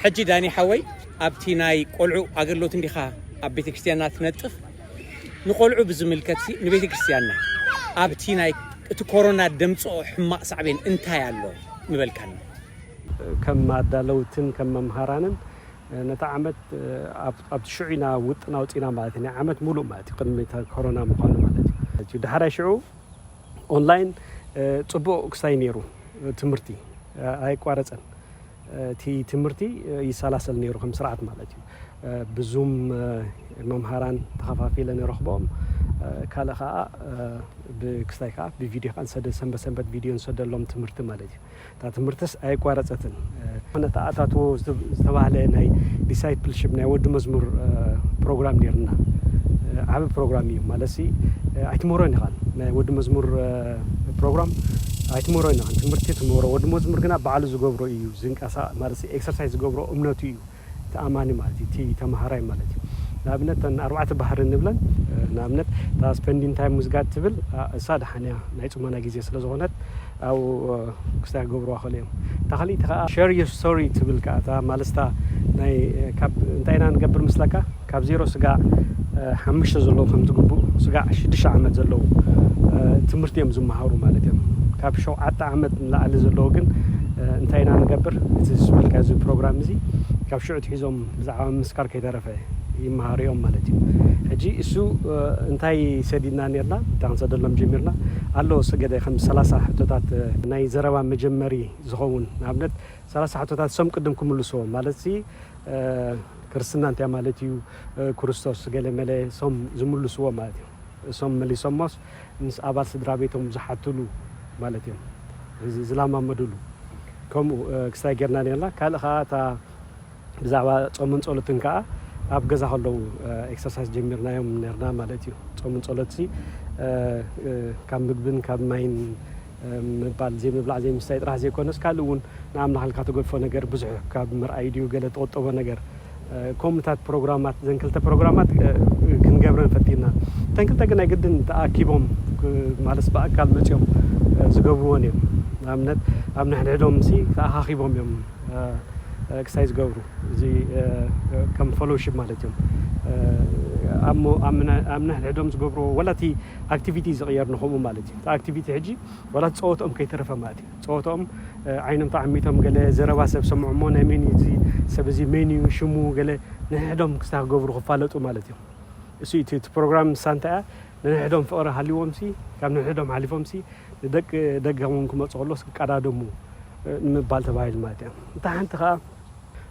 ሕጂ ዳኒ ሓወይ፣ ኣብቲ ናይ ቆልዑ ኣገልግሎት እንዲኻ ኣብ ቤተ ክርስቲያንና ትነጥፍ። ንቆልዑ ብዝምልከት ሲ ንቤተ ክርስቲያንና ኣብቲ ናይ እቲ ኮሮና ደምፅኦ ሕማቕ ሳዕቤን እንታይ ኣሎ ምበልካኒ? ከም ኣዳለውትን ከም መምሃራንን ነቲ ዓመት ኣብቲ ሽዑ ኢና ውጥን ኣውፂና ማለት እዩ። ናይ ዓመት ሙሉእ ማለት እዩ፣ ቅድሚ ኮሮና ምዃኑ ማለት እዩ። ድሓራይ ሽዑ ኦንላይን ፅቡቕ ክሳይ ነይሩ፣ ትምህርቲ ኣየቋረፀን። እቲ ትምህርቲ ይሰላሰል ነይሩ ከም ስርዓት ማለት እዩ። ብዙም መምሃራን ተኸፋፊለ ንረኽቦም፣ ካልእ ከዓ ብክስታይ ከዓ ብቪድዮ ከዓ ንሰደ ሰንበት ሰንበት ቪድዮ ንሰደሎም ትምህርቲ ማለት እዩ። እታ ትምህርትስ ኣየቋረፀትን። ነታ ኣታትዎ ዝተባህለ ናይ ዲሳይፕልሽፕ ናይ ወዲ መዝሙር ፕሮግራም ነይርና። ዓብ ፕሮግራም እዩ ማለት ሲ ኣይትመሮን ኢኻን ናይ ወዲ መዝሙር ፕሮግራም ኣይትመሮን ኢኻን። ትምህርቲ ትመሮ ወዲ መዝሙር ግና ባዕሉ ዝገብሮ እዩ ዝንቀሳ ማለት ኤክሰርሳይዝ ዝገብሮ እምነቱ እዩ። ተኣማኒ ማለት እዩ እቲ ተምሃራይ ማለት እዩ። ንኣብነት ተን ኣርባዕተ ባህሪ ንብለን ንኣብነት እታ ስፐንዲን ታይም ሙዝጋድ ትብል እሳ ደሓንያ ናይ ፅሞና ግዜ ስለ ዝኾነት ኣብኡ ክስታይ ክገብርዋ ክእሉ እዮም። እታ ካልእቲ ከዓ ሸር ዮር ስቶሪ ትብል ከዓ እታ ማለስታ ናይ ካብ እንታይ ኢና ንገብር ምስለካ ካብ ዜሮ ስጋዕ ሓሙሽተ ዘለዉ ከም ዝግቡእ ስጋዕ ሽዱሽተ ዓመት ዘለዉ ትምህርቲ እዮም ዝመሃሩ ማለት እዮም። ካብ ሸውዓተ ዓመት ንላዕሊ ዘለዉ ግን እንታይ ኢና ንገብር እቲ ዝበልካ እዚ ፕሮግራም እዚ ካብ ሽዑ ትሒዞም ብዛዕባ ምምስካር ከይተረፈ ይመሃሩ እዮም ማለት እዩ። ሕጂ እሱ እንታይ ሰዲድና ነርና እንታይ ክንሰደሎም ጀሚርና ኣሎ ስገደ ከም ሰላሳ ሕቶታት ናይ ዘረባ መጀመሪ ዝኸውን ንኣብነት ሰላሳ ሕቶታት ሰም ቅድም ክምልስዎ ማለት ሲ ክርስትና እንታይ ማለት እዩ፣ ክርስቶስ ገለ መለ ሶም ዝምልስዎ ማለት እዩ። እሶም መሊሶሞስ ምስ ኣባል ስድራ ቤቶም ዝሓትሉ ማለት እዮም። እዚ ዝላማመድሉ ከምኡ ክስታይ ጌርና ነርና። ካልእ ከዓ እታ ብዛዕባ ጾምን ጸሎትን ከዓ ኣብ ገዛ ከለዉ ኤክሰርሳይዝ ጀሚርናዮም ነርና ማለት እዩ። ጾምን ጸሎት ሲ ካብ ምግብን ካብ ማይን ምባል ዘይምብላዕ ዘይምስታይ ጥራሕ ዘይኮነስ ካልእ እውን ንኣምላኽ ኢልካ ተገድፎ ነገር ብዙሕ ካብ ምርኣይ ድዩ ገለ ተቆጠቦ ነገር ከምኡታት ፕሮግራማት ዘን ክልተ ፕሮግራማት ክንገብረን ፈቲና። እተን ክልተ ግን ናይ ግድን ተኣኪቦም ማለት ብኣካል መፅኦም ዝገብርዎን እዮም። ንኣብነት ኣብ ንሕድሕዶም ሲ ተኣኻኺቦም እዮም ክሳይ ዝገብሩ እዚ ከም ፎሎውሽፕ ማለት እዮም። ኣብ ንሕድሕዶም ዝገብርዎ ወላ እቲ ኣክቲቪቲ ዝቕየር ንኸምኡ ማለት እዩ። እቲ ኣክቲቪቲ ሕጂ ዋላ ጸወትኦም ከይተረፈ ማለት እዩ። ጸወትኦም ዓይኖም ተዓሚቶም ገለ ዘረባ ሰብ ሰምዑ እሞ ናይ መን እዩ እዚ ሰብ እዚ መን እዩ ሽሙ ገለ ንሕድሕዶም ክስታይ ክገብሩ ክፋለጡ ማለት እዮም። እሱ እቲ እቲ ፕሮግራም ንሳ እንታይ እያ ንንሕድሕዶም ፍቕሪ ሃልዎም ሲ ካብ ንንሕድሕዶም ሓሊፎም ሲ ንደቂ ደገ እውን ክመፁ ከሎስ ክቀዳደሙ ንምባል ተባሂሉ ማለት እዮም። እንተ ሓንቲ ከዓ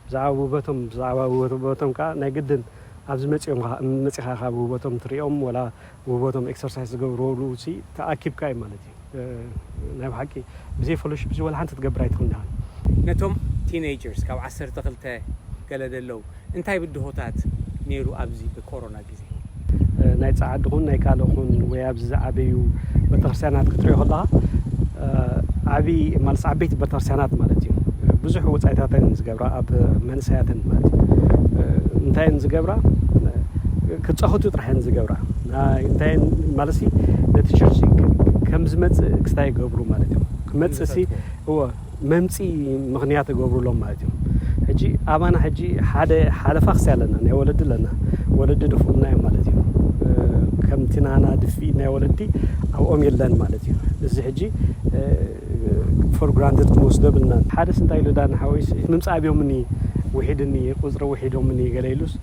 ብዛዕባ ውበቶም ብዛዕባ ውበቶም ከዓ ናይ ግድን ኣብዚ መፂኦም መፂኻ ካብ ውበቶም ትሪኦም ወላ ውበቶም ኤክሰርሳይዝ ዝገብርሉ ሲ ተኣኪብካ እዩ ማለት እዩ። ናይ ብሓቂ ብዘይ ፎሎሽፕ እዚ ወላ ሓንቲ ትገብር ኣይትኽእልን ኢኻ። ነቶም ቲኔጀርስ ካብ ዓሰርተ ክልተ ገለ ደለዉ እንታይ ብድሆታት ነይሩ ኣብዚ ብኮሮና ግዜ? ናይ ጸዓዲ ኹን ናይ ካልእ ኹን ወይ ኣብዚ ዝዓበዩ ቤተክርስትያናት ክትሪኦ ከለኻ ዓቢ ማለት ዓበይቲ ቤተክርስትያናት ማለት እዩ ብዙሕ ወጻኢታት እየን ዝገብራ ኣብ መንእሰያተን ማለት እዩ እንታይ እየን ዝገብራ ክጸኸቱ ጥራሕ እየን ዝገብራ እንታይ ማለት ነቲ ቸርች ከም ዝመጽእ ክስታይ ይገብሩ ማለት እዩ ክመጽእ ሲ እወ መምፂ ምኽንያት ይገብሩሎም ማለት እዩ ሕጂ ኣባና ሕጂ ሓደ ሓለፋ ክሲ ኣለና ናይ ወለዲ ኣለና ወለዲ ድፍኡና እዮም ማለት እዩ ከምቲ ናና ድፊ ናይ ወለዲ ኣብኦም የለን ማለት እዩ እዚ ሕጂ ፎር ግራንትድ ክንወስዶ ብልና ሓደስ እንታይ ኢሉ ዳን ሓወይስ ምምፃእ ኣብዮምኒ ውሒድኒ ቁፅሪ ውሒዶምኒ ገለ ኢሉስ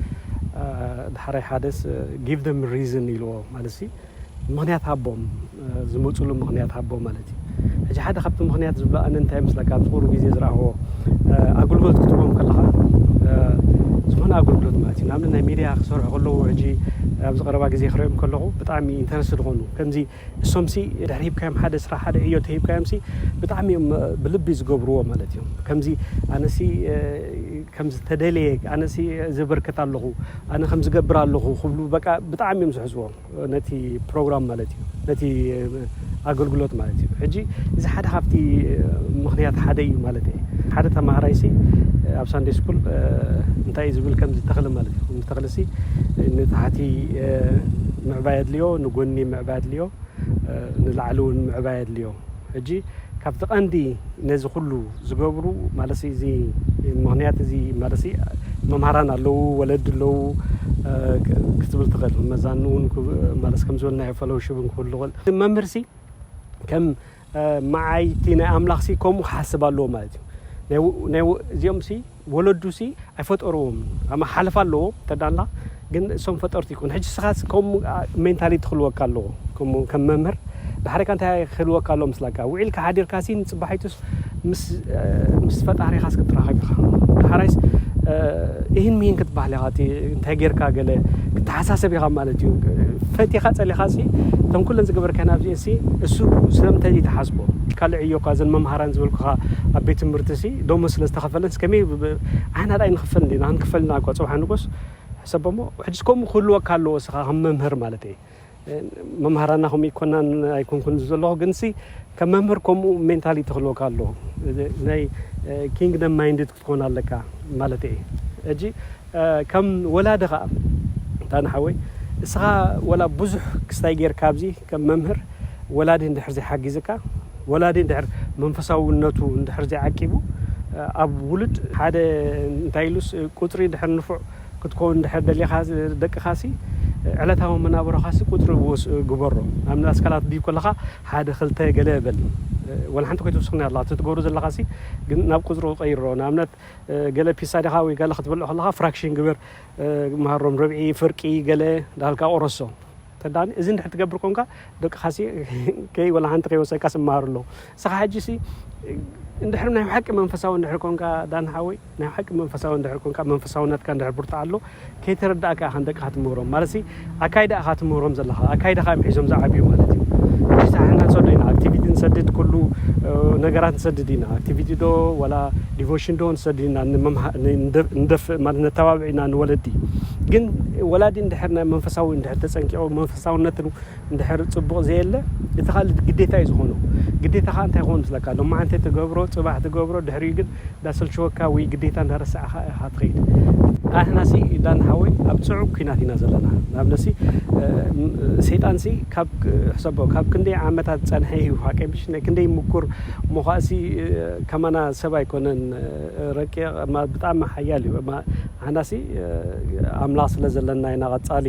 ድሓራይ ሓደስ give them reason ኢልዎ ማለት ምኽንያት ሃቦም ዝመፅሉ ምኽንያት ሃቦም ማለት እዩ ሕጂ ሓደ ካብቲ ምኽንያት ዝብሎ ኣነ እንታይ ምስለካ ኣብዚ ቁሩብ ግዜ ዝረኣኽዎ ኣገልግሎት ክትቦም ከለኻ ዝኾነ ኣገልግሎት ማለት እዩ ንኣብነት ናይ ሚድያ ክሰርሑ ከለዉ ሕጂ ኣብዚ ቀረባ ግዜ ክሪኦም ከለኹ ብጣዕሚ ኢንተረስት ዝኾኑ ከምዚ እሶምሲ ድሕሪ ሂብካዮም ሓደ ስራሕ ሓደ ዕዮ ተሂብካዮምሲ ብጣዕሚ እዮም ብልቢ ዝገብርዎ ማለት እዮም ከምዚ ኣነሲ ከምዚ ተደልየ ኣነሲ ዘበርክት ኣለኹ ኣነ ከም ዝገብር ኣለኹ ክብሉ በቃ ብጣዕሚ እዮም ዝሕዝዎም ነቲ ፕሮግራም ማለት እዩ ነቲ ኣገልግሎት ማለት እዩ ሕጂ እዚ ሓደ ካብቲ ምክንያት ሓደ እዩ ማለት እዩ ሓደ ተማሃራይ ሲ ኣብ ሳንዴ ስኩል እንታይ እዩ ዝብል ከም ዝተኽሊ ማለት እዩ ዝተኽሊ ሲ ንታሕቲ ምዕባይ ኣድልዮ ንጎኒ ምዕባይ ኣድልዮ ንላዕሊ እውን ምዕባይ ኣድልዮ ሕጂ ካብቲ ቀንዲ ነዚ ኩሉ ዝገብሩ ማለት እዚ ምኽንያት እዚ ማለት መምሃራን ኣለዉ፣ ወለዲ ኣለዉ ክትብል ትኽእል። መዛኑ እውን ማለት ከም ዝበልናዮ ፈሎውሽፕ ክህሉ ይኽእል። መምህርሲ ከም መዓይቲ ናይ ኣምላኽሲ ከምኡ ክሓስብ ኣለዎ ማለት እዩ። እዚኦምሲ ወለዱሲ ኣይፈጠርዎም፣ ኣማ ሓለፋ ኣለዎ ተዳላ። ግን እሶም ፈጠርቲ ይኮኑ። ሕጂ ስኻስ ከም ሜንታሊቲ ክህልወካ ኣለዎ። ከም መምህር ድሓርካ እንታይ ክህልወካ ኣለዎ ምስላካ? ውዒልካ ሓዲርካሲ ንፅባሒቱስ ምስ ፈጣሪኻስ ክትራኸብ ኢኻ። ድሓራይስ ይህን ሚህን ክትበሃል ኢኻ። እንታይ ጌርካ ገለ ክተሓሳሰብ ኢኻ ማለት እዩ። ፈቲኻ ጸሊኻሲ እቶም ኩለን ዝገበርካ ናብዚኤሲ እሱ ስለምንታይ ዘይተሓስቦ? ካልዕ እዮካ እዘን መምሃራን ዝበልኩኻ ኣብ ቤት ትምህርቲ ሲ ደሞዝ ስለ ዝተኸፈለን ከመይ ኣሕና ዳኣ ኣይንኽፈልን ዲና? ክንክፈል ኢና እኮ ጽባሕ ንጎስ ሕሰቦሞ። ሕጅስ ከምኡ ክህልወካ ኣለዎ እስኻ ከም መምህር ማለት እየ። መምሃራና ከምኡ ይኮናን ኣይኮንኩን ዘለኹ፣ ግንሲ ከም መምህር ከምኡ ሜንታሊቲ ክህልወካ ኣለዎ። ናይ ኪንግደም ማይንድድ ክትኮን ኣለካ ማለት እየ። ሕጂ ከም ወላዲ ኸዓ እታ ንሓወይ እስኻ ወላ ብዙሕ ክስታይ ጌርካ ኣብዚ ከም መምህር ወላዲ እንድሕር ዘይሓጊዝካ፣ ወላዲ እንድሕር መንፈሳውነቱ እንድሕር ዘይዓቂቡ ኣብ ውሉድ ሓደ እንታይ ኢሉስ ቁፅሪ እንድሕር ንፉዕ ክትከውን እንድሕር ደሊኻ ደቅኻሲ ዕለታዊ መናብሮኻሲ ቁፅሪ ግበሮ። ኣብ ኣስካላት ድዩ ከለኻ ሓደ ክልተ ገለ በል ወላ ሓንቲ ኮይትውስኽኒ ኣላ እቲ ትገብሮ ዘለኻሲ ግን ናብ ቁፅሪ ቀይሮ። ንኣብነት ገለ ፒሳ ዲኻ ወይ ገለ ክትበልዕ ከለኻ ፍራክሽን ግበር፣ መሃሮም ርብዒ ፍርቂ ገለ ዳልካ ቆረሶ። ተዳኒ እዚ እንድሕር ትገብር ኮንካ ደቅኻሲ ከይ ወላ ሓንቲ ከይወሰድካ ስመሃሩ ኣለዉ። እስኻ ሕጂ ሲ እንድሕር ናይ ሓቂ መንፈሳዊ እንድሕር ኮንካ ዳን ሓወይ ናይ ሓቂ መንፈሳዊ እንድሕር ኮንካ መንፈሳውነትካ እንድሕር ብርትዕ ኣሎ ከይተረዳእካ ኢኻ ንደቅኻ ትምህሮም ማለት ሲ ኣካይዳ ኢኻ ትምህሮም ዘለኻ ኣካይዳኻ እዮም ሒዞም ዝዓብዩ ማለት እዩ። ሕጂ ሳሕና ንሰዶ ኢና ኣክቲቪቲ ንሰድድ ኩሉ ነገራት ንሰድድ ኢና ኣክቲቪቲ ዶ ወላ ዲቮሽን ዶ ንሰድድ ኢና ንደፍእ ማለት ነተባብዕ ኢና ንወለዲ። ግን ወላዲ እንድሕር ናይ መንፈሳዊ እንድሕር ተጸንቂቑ መንፈሳውነትን እንድሕር ጽቡቕ ዘየለ እቲ ካልእ ግዴታ እዩ ዝኾኖ። ግዴታ ኸዓ እንታይ ይኸውን ምስለካ ሎማዓንቲ ትገብሮ ጽባሕ ትገብሮ ድሕሪኡ ግን እንዳሰልችወካ ወይ ግዴታ እንዳረሳዕኻ ኢኻ ትኸይድ። ኣሕናሲ ዳን ሓወይ ኣብ ጽዑቅ ኩናት ኢና ዘለና። ንኣብነሲ ሰይጣንሲ ካብ ሕሰቦ ካብ ክንደይ ዓመታት ጸንሐ እዩ ሓቀምሽ ናይ ክንደይ ምኩር ምዃእሲ ከማና ሰብ ኣይኮነን። ረቂቕ ብጣዕሚ ሓያል እዩ። ኣሕናሲ ኣምላኽ ስለ ዘለና ኢና ቀጻሊ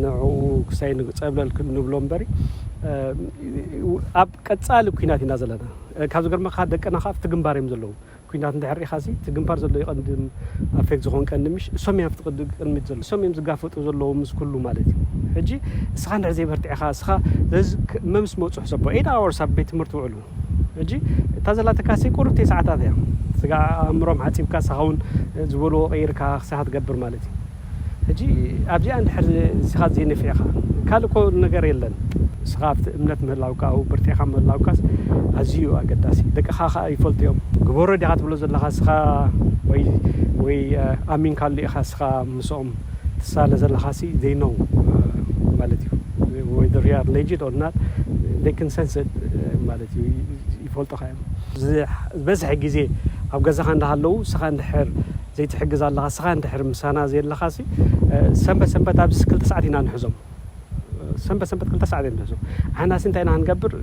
ንዕኡ ክሳይ ንጸብለል ንብሎ እምበሪ ኣብ ቀጻሊ ኩናት ኢና ዘለና። ካብ ዝገርመካ ደቅና ከዓ ኣብቲ ግንባር እዮም ዘለዉ። ኩናት እንድሕር ሪኢኻሲ እቲ ግንባር ዘሎ ይቐንድም ኣፌክት ዝኾን ቀንዲ ምሽ እሶም እዮም ኣብቲ ቅድሚት ዘለዉ እሶም እዮም ዝጋፈጡ ዘለዉ ምስ ኩሉ ማለት እዩ። ሕጂ እስኻ እንድሕር ዘይበርቲዕኻ እስኻ መምስ መውፅሑ ሰቦ ኤት ኣወርስ ኣብ ቤት ትምህርቲ ውዕሉ ሕጂ እታ ዘላተካሲ ቁሩብ ተይ ሰዓታት እያ። ስጋ ኣእምሮም ሓፂብካ እስኻ እውን ዝበልዎ ቀይርካ ክሳኻ ትገብር ማለት እዩ። ሕጂ ኣብዚኣ እንድሕር ስኻ ዘይነፊዕኻ ካልእ እኮ ነገር የለን። ስኻ ኣብቲ እምነት ምህላውካ ኣብኡ ብርቲዕኻ ምህላውካስ ኣዝዩ ኣገዳሲ። ደቅኻ ኸኣ ይፈልጡ እዮም። ግበሮ ዲኻ ትብሎ ዘለኻ ስኻ ወይ ወይ ኣሚንካሉ ኢኻ ስኻ ምስኦም ትሳለ ዘለኻሲ they know ማለት እዩ። Whether you are legit or not they can sense it ማለት እዩ። ይፈልጡኻ እዮም። ዝበዝሐ ግዜ ኣብ ገዛኻ እንዳሃለዉ ስኻ እንድሕር ዘይትሕግዝ ኣለኻ ስኻ እንድሕር ምሳና ዘየለኻሲ ሰንበት ሰንበት ኣብዚ ክልተ ሰዓት ኢና ንሕዞም። ሰንበት ሰንበት ክልተ ሰዓት እዮም ንሕዞም። ኣሕናሲ እንታይ ኢና ክንገብር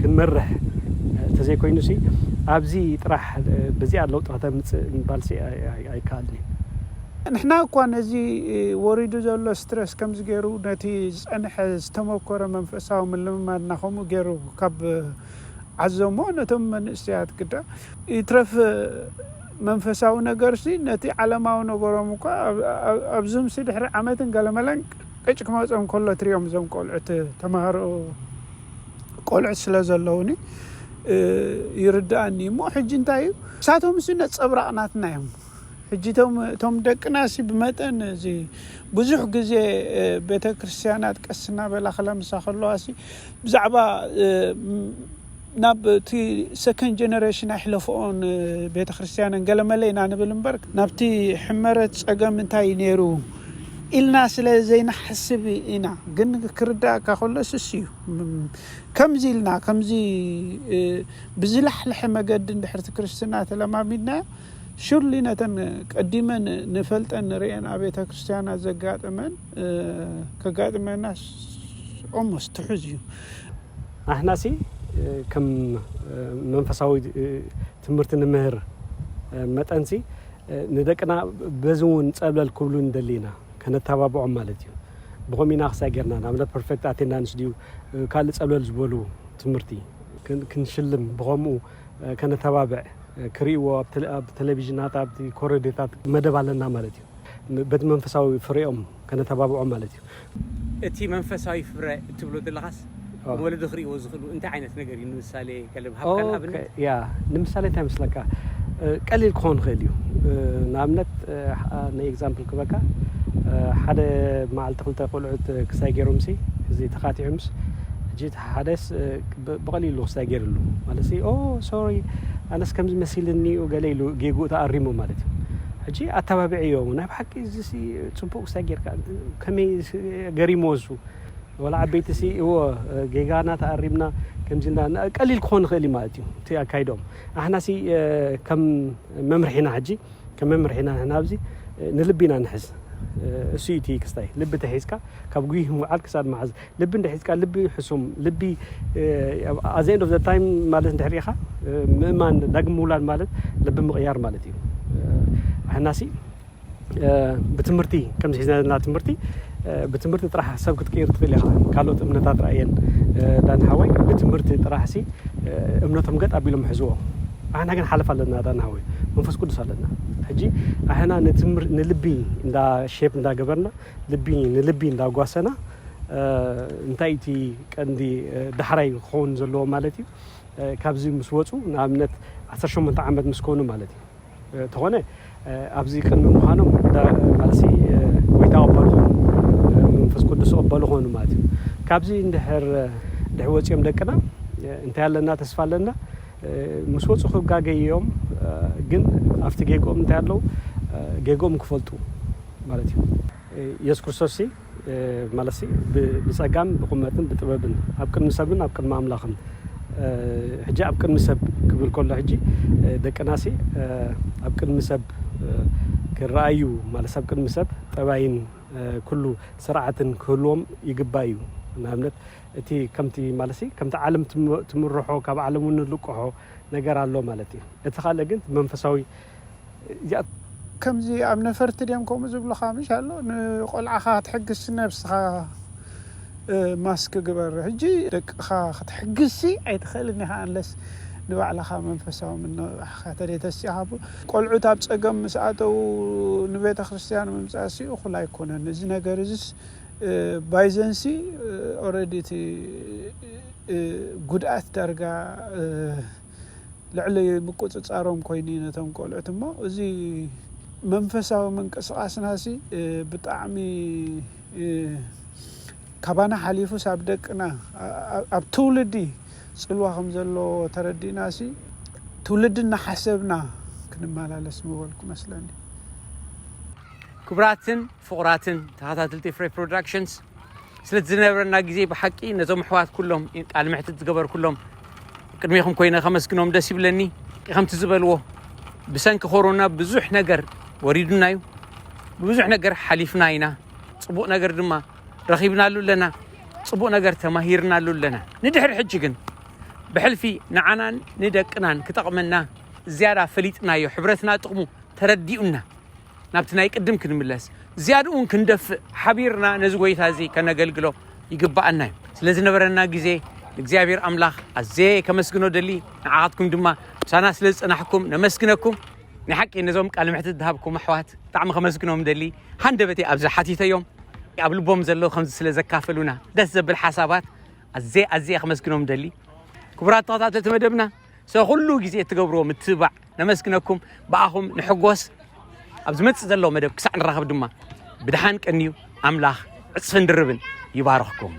ክንመርሕ እንተዘይኮይኑሲ ኣብዚ ጥራሕ በዚኣ ለውጢ ከተምፅእ ምባልሲ ኣይከኣልን እዩ። ንሕና እኳ ነዚ ወሪዱ ዘሎ ስትረስ ከምዚ ገይሩ ነቲ ዝፀንሐ ዝተመኮረ መንፈሳዊ ምልምማድና ከምኡ ገይሩ ካብ ዓዘሞ ነቶም መንእሰያት ግዳ ይትረፍ መንፈሳዊ ነገርሲ ነቲ ዓለማዊ ነገሮም እኳ ኣብዞምሲ ድሕሪ ዓመትን ገለመለን ቅጭ ክመፆም ከሎ ትሪኦም እዞም ቆልዑት ተምሃሮ ቆልዑት ስለ ዘለውኒ ይርድኣኒ እሞ ሕጂ እንታይ እዩ እሳቶምሲ ነፀብራቕ ናትና እዮም። ሕጂ እቶም ደቅናሲ ብመጠን እዚ ብዙሕ ግዜ ቤተ ክርስቲያናት ቀስ እናበላ ክለምሳ ከለዋሲ ብዛዕባ ናብ እቲ ሰከንድ ጀነሬሽን ኣይሕለፍኦን ቤተ ክርስቲያንን ገለመለ ኢና ንብል እምበር ናብቲ ሕመረት ፀገም እንታይ እዩ ነይሩ ኢልና ስለ ዘይንሓስብ ኢና። ግን ክርዳእካ ከሎ ስስ እዩ። ከምዚ ኢልና ከምዚ ብዝላሕለሐ መገዲ እንድሕርቲ ክርስትና ተለማሚድናዮ ሹርሊ ነተን ቀዲመን ንፈልጠን ንርእየን ኣብ ቤተ ክርስቲያና ዘጋጥመን ከጋጥመና ኦሞስ ትሑዝ እዩ። ኣሕናሲ ከም መንፈሳዊ ትምህርቲ ንምህር መጠንሲ፣ ንደቅና በዚ እውን ጸብለል ክብሉ ንደሊ ኢና፣ ከነተባብዖም ማለት እዩ። ብኸምኡ ኢና ክሳይ ጌርና፣ ንኣብነት ፐርፌክት ኣቴንዳንስ ድዩ፣ ካልእ ጸብለል ዝበሉ ትምህርቲ ክንሽልም፣ ብኸምኡ ከነተባብዕ፣ ክርእይዎ ኣብ ቴሌቪዥናት፣ ኣብቲ ኮረዴታት መደብ ኣለና ማለት እዩ። በቲ መንፈሳዊ ፍሬኦም ከነተባብዖም ማለት እዩ። እቲ መንፈሳዊ ፍረ እትብሎ ዘለኻስ ንወለዲ ክርእይዎ ዝኽእሉ እንታይ ዓይነት ነገር እዩ? ንምሳሌ ገለ ብሃብካ ንኣብነት። ያ ንምሳሌ እንታይ መስለካ? ቀሊል ክኾን ይኽእል እዩ። ንኣብነት ናይ ኤግዛምፕል ክበካ፣ ሓደ መዓልቲ ክልተ ቆልዑት ክሳይ ገይሮምሲ፣ እዚ ተኻቲዖምስ፣ ሕጂ ሓደስ ብቐሊሉ ክሳይ ገይርሉ ማለት ሲ ኦ ሶሪ፣ ኣነስ ከምዚ መሲልኒ ገለ ኢሉ ጌግኡ ተኣሪሙ ማለት እዩ። ሕጂ ኣተባብዕዮ፣ ናይ ብሓቂ እዚ ጽቡቕ ክሳይ ጌርካ፣ ከመይ ገሪሞ እሱ። ወላ ዓበይቲ ሲ እዎ፣ ጌጋና ተኣሪምና፣ ከምዚ እንዳ ቀሊል ክኾን ይኽእል እዩ ማለት እዩ እቲ ኣካይዶም። ኣሕና ሲ ከም መምርሒና ሕጂ ከም መምርሒና ንሕና ኣብዚ ንልቢና ንሕዝ። እሱ እዩ እቲ ክስታይ። ልቢ ተሒዝካ ካብ ጉይህ ምውዓል ክሳድ መሓዝ። ልቢ እንድሒዝካ ልቢ ሕሱም ልቢ፣ at the end of the time ማለት እንድሕር ኢኻ፣ ምእማን ዳግም ምውላድ ማለት ልቢ ምቕያር ማለት እዩ። ኣሕናሲ ብትምህርቲ ከምዚ ሒዝና ዘለና ትምህርቲ፣ ብትምህርቲ ጥራሕ ሰብ ክትቅይር ትኽእል ኢኻ። ካልኦት እምነታት ራእየን፣ ዳን ሓወይ፣ ብትምህርቲ ጥራሕ ሲ እምነቶም ገጥ ኣቢሎም ሕዝዎ። ኣሕና ግን ሓለፍ ኣለና፣ ዳን ሓወይ፣ መንፈስ ቅዱስ ኣለና። ሕጂ ኣሕና ንልቢ እንዳ ሼፕ እንዳገበርና፣ ልቢ ንልቢ እንዳጓሰና፣ እንታይ እቲ ቀንዲ ዳሕራይ ክኸውን ዘለዎ ማለት እዩ? ካብዚ ምስ ወፁ፣ ንኣብነት ዓሰርተ ሸሞንተ ዓመት ምስ ኮኑ ማለት እዩ። ተኾነ ኣብዚ ቅድሚ ምዃኖም ማለሲ ወይ ተቐበሉ ኾኑ፣ መንፈስ ቅዱስ ተቐበሉ ኾኑ ማለት እዩ። ካብዚ እንድሕር ድሕ ወፂኦም ደቅና እንታይ ኣለና? ተስፋ ኣለና። ምስ ወፁ ክጋገዮም፣ ግን ኣብቲ ጌግኦም እንታይ ኣለዉ? ጌግኦም ክፈልጡ ማለት እዩ። የሱስ ክርስቶስ ሲ ማለት ሲ ብጸጋም ብቁመትን ብጥበብን ኣብ ቅድሚ ሰብን ኣብ ቅድሚ ኣምላኽን። ሕጂ ኣብ ቅድሚ ሰብ ክብል ከሎ፣ ሕጂ ደቅና ሲ ኣብ ቅድሚ ሰብ ክረኣዩ ማለት፣ ኣብ ቅድሚ ሰብ ጠባይን ኩሉ ስርዓትን ክህልዎም ይግባእ እዩ። ንኣብነት እቲ ከምቲ ማለት ሲ ከምቲ ዓለም ትምርሖ፣ ካብ ዓለም እውን ንልቅሖ ነገር ኣሎ ማለት እዩ። እቲ ካልእ ግን መንፈሳዊ ከምዚ ኣብ ነፈርቲ ድዮም ከምኡ ዝብሉኻ ምሽ ኣሎ? ንቆልዓኻ ክትሕግዝ ነብስኻ ማስክ ግበር። ሕጂ ደቅኻ ክትሕግዝሲ ኣይትኽእልን ኢኻ፣ ኣንለስ ንባዕልኻ መንፈሳዊ ምንቕቓሕካ ተደይተሲኻ። ቆልዑት ኣብ ጸገም ምስ ኣተዉ ንቤተ ክርስቲያን ምምጻእሲ እኹል ኣይኮነን። እዚ ነገር እዚስ ባይዘንሲ ኦረዲ እቲ ጉድኣት ዳርጋ ልዕሊ ምቁፅፃሮም ኮይኑ እዩ ነቶም ቆልዑት። እሞ እዚ መንፈሳዊ ምንቅስቃስና ሲ ብጣዕሚ ካባና ሓሊፉ ሳብ ደቅና ኣብ ትውልዲ ፅልዋ ከም ዘሎ ተረዲእና ሲ ትውልዲ እናሓሰብና ክንመላለስ ምበልኩ መስለኒ። ክቡራትን ፍቑራትን ተኸታተልቲ ፍሬ ፕሮዳክሽንስ፣ ስለ ዝነበረና ግዜ ብሓቂ ነዞም ኣሕዋት ኩሎም ቃል ምሕትት ዝገበርኩሎም ቅድሜኹም ኮይነ ከመስግኖም ደስ ይብለኒ። ከምቲ ዝበልዎ ብሰንኪ ኮሮና ብዙሕ ነገር ወሪዱና እዩ። ብዙሕ ነገር ሓሊፍና ኢና። ጽቡቕ ነገር ድማ ረኺብናሉ ኣለና። ጽቡቕ ነገር ተማሂርናሉ ኣለና። ንድሕሪ ሕጂ ግን ብሕልፊ ንዓናን ንደቅናን ክጠቕመና ዝያዳ ፈሊጥናዮ፣ ሕብረትና ጥቕሙ ተረዲኡና ናብቲ ናይ ቅድም ክንምለስ፣ ዝያድኡ እውን ክንደፍእ፣ ሓቢርና ነዚ ጎይታ እዚ ከነገልግሎ ይግብኣና እዩ። ስለ ዝነበረና ግዜ ንእግዚኣብሔር ኣምላኽ ኣዝየ ከመስግኖ ደሊ። ንዓኻትኩም ድማ ምሳና ስለ ዝጸናሕኩም ነመስግነኩም። ናይ ሓቂ ነዞም ቃል ምሕትት ዝሃብኩም ኣሕዋት ብጣዕሚ ከመስግኖም ደሊ። ሃንደበተይ ኣብዚ ሓቲተዮም፣ ኣብ ልቦም ዘሎ ከምዚ ስለ ዘካፈሉና ደስ ዘብል ሓሳባት ኣዝየ ኣዝየ ከመስግኖም ደሊ። ክቡራት ተኸታተልቲ መደብና፣ ስለ ኩሉ ግዜ እትገብርዎ ምትብባዕ ነመስግነኩም። ብኣኹም ንሕጎስ። ኣብ ዝመጽእ ዘሎ መደብ ክሳዕ ንራኸብ ድማ ብድሓን ቀንዩ። ኣምላኽ ዕጽፍን ድርብን ይባርኽኩም።